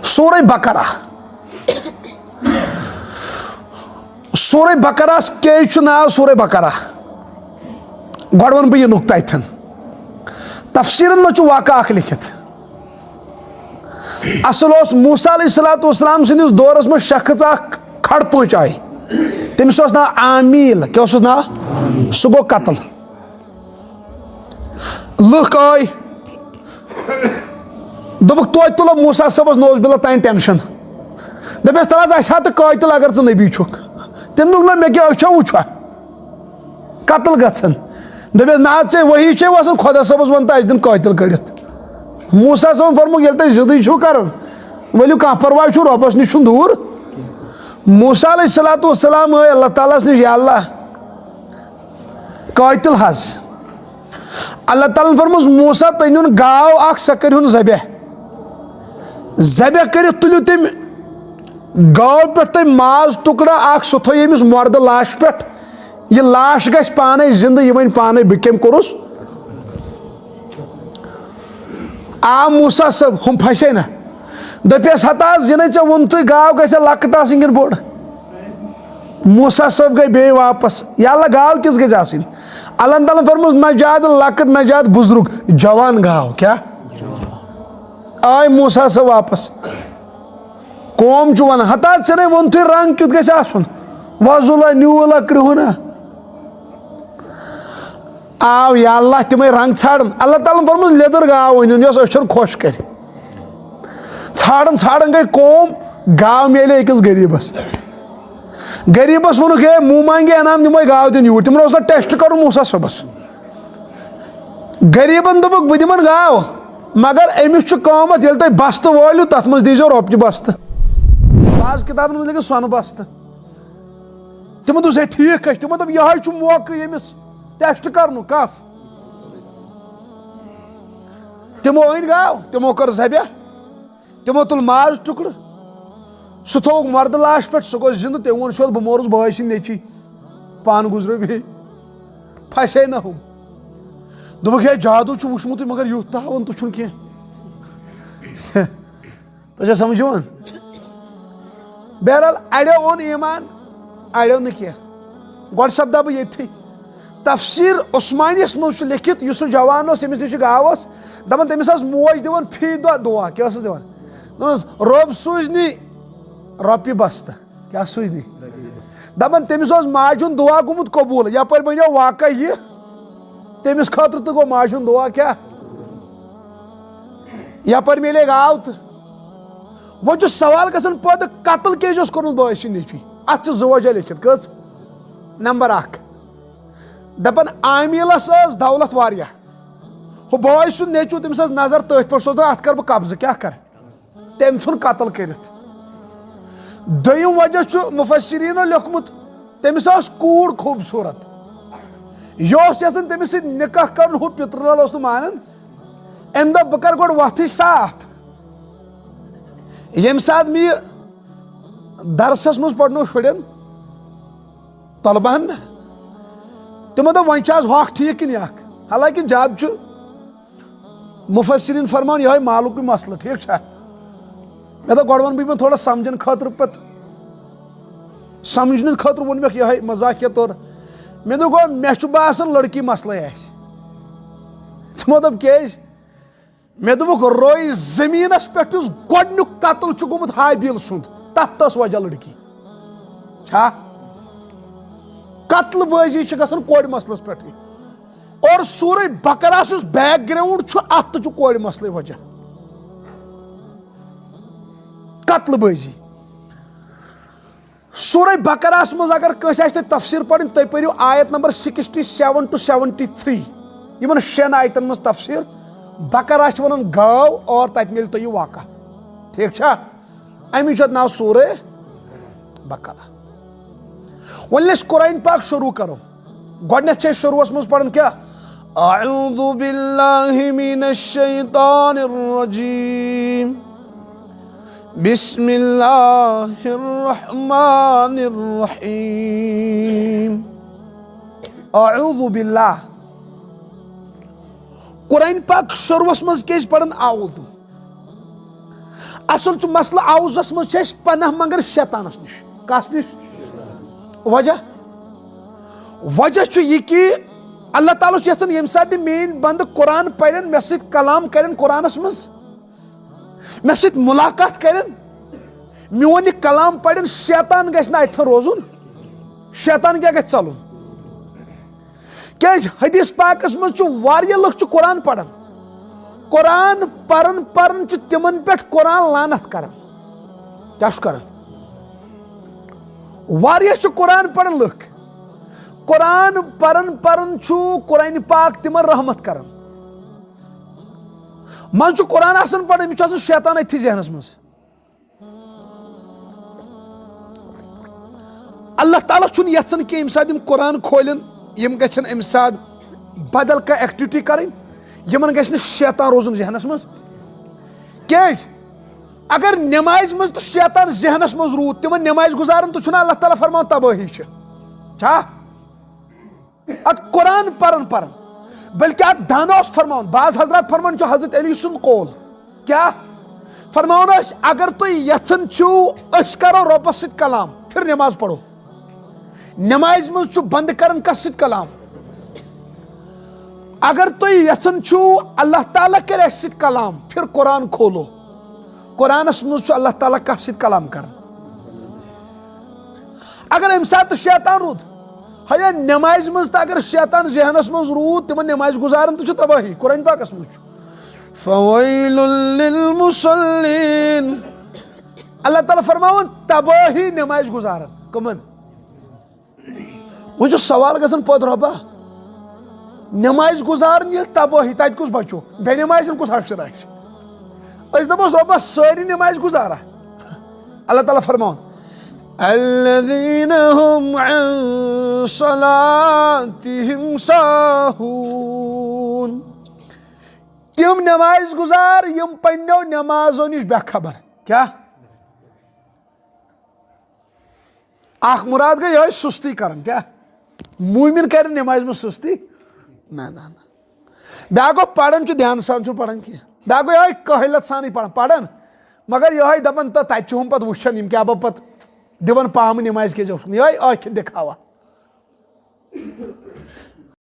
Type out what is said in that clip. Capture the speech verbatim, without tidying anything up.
سورہ بقرہ۔ سورہ بقرہس کیازِ چھُ ناو سورہ بقرہ؟ گۄڈٕ وَنہٕ بہٕ یہِ نُقطہٕ اَتھٮ۪ن۔ تفسیٖرن منٛز چھُ واقعہ اکھ لیکھِتھ۔ اصل اوس موسیٰ علیہ الصلوۃ والسلام سٕنٛدِس دورس منٛز شخص اکھ کھڑ پٲنٛچ آیہِ۔ تٔمِس اوس ناو عامیل۔ کیٛاہ اوسُس ناو؟ سُہ گوٚو قتل۔ لُکھ آے، دوٚپُکھ، "توتہِ تُلو موسیٰ صٲبس نوز باللہ تام ٹینشن۔" دوٚپٮ۪س، "تَلہٕ حظ، اَسہِ ہا تہٕ قٲتِل اگر ژٕ نبی چھُکھ۔" تٔمۍ دوٚپ، "نہ، مےٚ کیٛاہ، أسۍ چھا وٕچھان قتل گژھان؟" دوٚپٮ۪س، "نہ حظ، ژےٚ وحی چھے وَسان، خۄدا صٲبس وَن تہٕ اَسہِ دِن قٲتِل کٔڑِتھ۔" موسیٰ صٲبن فرموو، "ییٚلہِ تُہۍ ضِدٕے چھِو کران، ؤلِو، کانٛہہ پرواے چھُنہٕ، رۄبس نِش چھُنہٕ دوٗر۔" موسیٰ علیہ الصلوۃ والسلام آے اللہ تعالیٰ ہس نِش، "یا اللہ، قٲتِل حظ۔" اللہ تعالیٰ ہن فرمووُس، "موسیٰ، تُہۍ نیُن گاو اکھ، سۄ کٔرۍہُن ذبح۔ ذبح کٔرِتھ تُلِو تٔمۍ گاو پٮ۪ٹھ تُہۍ ماز ٹُکڑٕ اکھ، سُہ تھٲیِو أمِس مردٕ لاش پٮ۪ٹھ۔ یہِ لاش گژھِ پانے زندٕ، یہِ وَنہِ پانے، بہٕ کٔمۍ کوٚرُس؟" آ موسیٰ صٲب، ہُم پھسے نہ۔ دوٚپٮ۪س، "ہتا حظ، یہِ نے ژےٚ ووٚنتھٕے، گاو گژھِ لۄکٕٹ آسٕنۍ کِنہٕ بٔڑ؟" موسیٰ صٲب گٔے بیٚیہِ واپس، "یا اللہ، گاو کِژھ گژھِ آسٕنۍ؟" اللہ تعالیٰ ہن فرمووُس، "نہ زیادٕ لۄکٕٹ، نہ زیادٕ بُزرگ، جوان گاو۔" کیٛاہ؟ آے موسیٰ صٲب واپس۔ قوم چھُ ونان، "ہتا ژےٚ نے ووٚنتھٕے رنگ کیُتھ گژھِ آسُن، وۄزُل ہا، نیوٗل ہا، کرٛہُن ہا۔" آو یا اللہ تِمے رنگ ژھانڈان۔ اللہ تعالیٰ ہن فرمووُس، "لیٚدٕر گاو أنِو یۄس أچھن خۄش کرِ۔" ژھانڈان ژھانڈان گٔے قوم، گاو میلے أکِس غریٖبس۔ غریٖبس ووٚنُکھ، "ہے، مُمانگے انعام نِمو گاو دِنہٕ یوٗرۍ۔" تِمن اوس نہٕ ٹیسٹ کرُن موسیٰ صٲبس۔ غریٖبن دوٚپُکھ، "بہٕ دِمن گاو، مگر أمِس چھُ قۭمتھ، ییٚلہِ تُہۍ بستہٕ وٲلِو، تتھ منٛز دیٖزیو رۄپیہِ بستہٕ۔" بعض کِتابن منٛز لیکھِتھ سۄنہٕ بستہٕ۔ تِمو دوٚپ، "ہے، ٹھیٖک حظ چھُ۔" تِمو دوٚپ، "یِہوٚے چھُ موقعہٕ ییٚمِس ٹیسٹ کرنُک۔" کس؟ تِمو أنۍ گاو، تِمو کٔر ذبح، تِمو تُل ماز ٹُکڑٕ، سُہ تھووُکھ مردٕ لاش پٮ۪ٹھ، سُہ گوٚو زِندٕ۔ تٔمۍ ووٚن، "سیوٚد، بہٕ مورُس بٲے سٕنٛدۍ نیٚچی، پانہٕ گُزریو بیٚیہِ۔" پھسے نہ ہُم۔ دوٚپُکھ، "ہے، جادو چھُ وُچھمُتٕے، مگر یُتھ تہِ ہاوُن تہِ چھُنہٕ کینٛہہ۔" تۄہہِ چھا سمجھ یِوان؟ بہرحال، اڑیو اوٚن ایمان، اڑیو نہٕ کینٛہہ۔ گۄڈٕ سپدٕ بہٕ ییٚتھی۔ تفسیر عثمانیس منٛز چھُ لیکھِتھ، یُس سُہ جوان اوس، ییٚمِس نِش یہِ گاو ٲس، دپان، تٔمِس ٲس موج دِوان فی دۄہ دُعا۔ کیٛاہ ٲسٕس دِوان؟ دپان ٲس، "رۄب سوٗزنی رۄپیہِ بستہٕ۔" کیٛاہ سوٗزنی؟ دپان، تٔمِس اوس ماجہِ ہُنٛد دُعا گوٚمُت قبوٗل۔ یپٲرۍ بنیو واقعہ یہِ، تٔمِس خٲطرٕ تہِ گوٚو ماجہِ ہُنٛد دُعا کیٛاہ؟ یپٲرۍ میلے گاو تہٕ وۄنۍ چھُ سوال گژھان پٲدٕ، قتل کیازِ اوس کوٚرمُت بٲے سٕنٛدِ نیٚچوِ؟ اتھ چھِ زٕ وجہ لیکھِتھ۔ کٔژ؟ نمبر اکھ، دپان عامیلس ٲس دولت واریاہ، ہُہ بٲے سُنٛد نیٚچوٗ، تٔمِس ٲس نظر تٔتھۍ پٮ۪ٹھ، سُہ اوس دپان، اتھ کرٕ بہٕ قبضہٕ، کیٛاہ کرٕ؟ تٔمۍ ژھُن قتل کٔرِتھ۔ دوٚیِم وجہ چھُ مُفسریٖنو لیوٚکھمُت، تٔمِس ٲس کوٗر خوٗبصوٗرت، یہِ اوس یژھان تٔمِس سۭتۍ نکاح کرُن، ہُہ پِترٕ لل اوس نہٕ مانان۔ أمۍ دوٚپ، "بہٕ کرٕ گۄڈٕ وۄتھٕے صاف۔" ییٚمہِ ساتہٕ مےٚ یہِ درسس منٛز پرنوو شُرٮ۪ن، طلبہن نہ، تِمو دوٚپ، "وۄنۍ چھِ آز ہۄکھ ٹھیٖک کِنہٕ یہِ اکھ؟" حالانکہ زیادٕ چھُ مُفسریٖن فرمان یِہوٚے مالُکُے مسلہٕ، ٹھیٖک چھا؟ مےٚ دوٚپ، گۄڈٕ وَنہٕ بہٕ یِمن تھوڑا سمجھنہٕ خٲطرٕ، پتہٕ سمجھنہٕ خٲطرٕ ووٚن مےٚ یِہوٚے مزاقیہ طور۔ مےٚ دوٚپ، "گوٚو مےٚ چھُ باسان لڑکی مسلَے آسہِ۔" تِمو دوٚپ، "کیٛازِ؟" مےٚ دوٚپُکھ، "روے زٔمیٖنَس پٮ۪ٹھ یُس گۄڈٕنیُک قتل چھُ گوٚمُت ہابیل سُنٛد، تَتھ تہِ ٲس وجہ لڑکی۔" چھا؟ قتل بٲزی چھِ گژھان کورِ مسلَس پٮ۪ٹھٕے۔ اور سورہ بقرہ یُس background چھُ، اتھ تہِ چھُ کورِ مسلے وجہ۔ قتل بٲزی۔ سورہ بقرہس منٛز اگر کٲنٛسہِ آسہِ تۄہہِ تفسیر پرٕنۍ، تُہۍ پٔرِو آیت number sixty seven to seventy three۔ یِمن شٮ۪ن آیتن منٛز تفسیر۔ بقرہ چھِ ونان گاو، اور تتہِ میلہِ تۄہہِ یہِ واقعہ۔ ٹھیٖک چھا؟ اَمی چھُ اَتھ ناو سورہ بقرہ۔ وۄنۍ ییٚلہِ أسۍ قرآن پاک شروع کرو، گۄڈٕنٮ۪تھ چھِ أسۍ شروعس منٛز پران کیٛاہ؟ اعوذ باللہ من الشیطان الرجیم۔ بسم اللہ الرحمن الرحیم۔ اعوذ باللہ۔ قرآن پاک شروعس منٛز کیٛازِ پران اعوذ؟ اصل چھُ مسلہٕ، عوضس منٛز چھِ أسۍ پناہ منگان شیطانس نِش۔ کس نِش؟ وجہ؟ وجہ چھُ یہِ کہِ اللہ تعالیٰ چھُ یژھان، ییٚمہِ ساتہٕ تہِ میٲنۍ بندٕ قرآن پرن، مےٚ سۭتۍ کلام کرن قرآنس منٛز، مےٚ سۭتۍ ملاقات کرن، میون یہِ کلام پرن، شیطان گژھِ نہٕ اتھن روزُن، شیطان کیٛاہ گژھِ ژلُن؟ کیازِ حدیث پاکس منٛز چھُ واریاہ لُکھ چھِ قرآن پران، قرآن پران پران چھُ تِمن پٮ۪ٹھ قرآن لعنت کران۔ کیٛاہ چھُ کران؟ واریاہ چھِ قرآن پران لُکھ، قرآن پران پران چھُ قرآن پاک تِمن رحمت کران۔ منٛزٕ چھُ قرآن آسان پران، أمِس چھُ آسان شیطان أتھی ذہنس منٛز۔ اللہ تعالیٰ چھُنہٕ یژھان کہِ ییٚمہِ ساتہٕ یِم قرآن کھولن، یِم گژھن اَمہِ ساتہٕ بدل کانٛہہ ایکٹیویٹی کرٕنۍ، یِمن گژھِ نہٕ شیطان روزُن ذہنس منٛز۔ کیازِ؟ اگر نمازِ منٛز تہٕ شیطان ذہنس منٛز روٗد، تِمن نمازِ گُزارن تہٕ چھُنہٕ اللہ تعالیٰ فرماوان تبٲہی چھِ۔ چھا؟ اتھ قرآن پران پران، بلکہ اتھ دانہ اوس فرماوان، بعض حضرات فرمان چھُ حضرت علی سُنٛد قول۔ کیٛاہ فرماوان ٲسۍ؟ اگر تُہۍ یژھان چھِو أسۍ کرو رۄبس سۭتۍ کلام، پھر نماز پرو۔ نمازِ منٛز چھُ بندٕ کران کس سۭتۍ کلام؟ اگر تُہۍ یژھان چھِو اللہ تعالیٰ کرِ اسہِ سۭتۍ کلام، پھر قرآن کھولو۔ قرآنس منٛز چھُ اللہ تعالیٰ کس سۭتۍ کلام کران۔ اگر امہِ ساتہٕ تہِ شیطان روٗد، ہیا نمازِ منٛز تہٕ اگر شیطان ذہنس منٛز روٗد، تِمن نمازِ گُزارن تہِ چھُ تبٲہی۔ قرآن پاکس منٛز چھُ فویل للمصلین۔ اللہ تعالیٰ فرماوان تبٲہی نمازِ گُزارن۔ کٕمن؟ وۄنۍ چھُ سوال گژھان پتہٕ، رۄبا، نمازِ گُزارن ییٚلہِ تبٲہی، تتہِ کُس بچو؟ بے نمازٮ۪ن کُس حشر آسہِ؟ أسۍ دپوس، رۄبا، سٲری نمازِ گُزارا؟ اللہ تعالیٰ فرماوان، الذین هم عن صلاتهم ساہون۔ تِم نمازِ گُزار یِم پننیو نمازو نِش بے خبر۔ کیٛاہ؟ اکھ مراد گٔے یِہوٚے سُستی کران۔ کیٛاہ؟ مومن کرِ نمازِ منٛز سُستی؟ نہ، نہ، نہ۔ بیٛاکھ گوٚو پران چھُ دھیان سان چھُنہٕ پران کینٛہہ۔ بیٛاکھ گوٚو یِہوٚے کٲہلت سانٕے پران، پران۔ مگر یِہوٚے دپان، تہٕ تتہِ چھُ ہُم پتہٕ وٕچھان، یِم کیٛاہ بہٕ پتہٕ دِوان پامہٕ نمازِ کیٛازِ اوسُکھ نہٕ۔ یِہوٚے ٲکھِتھ دِکھاوا۔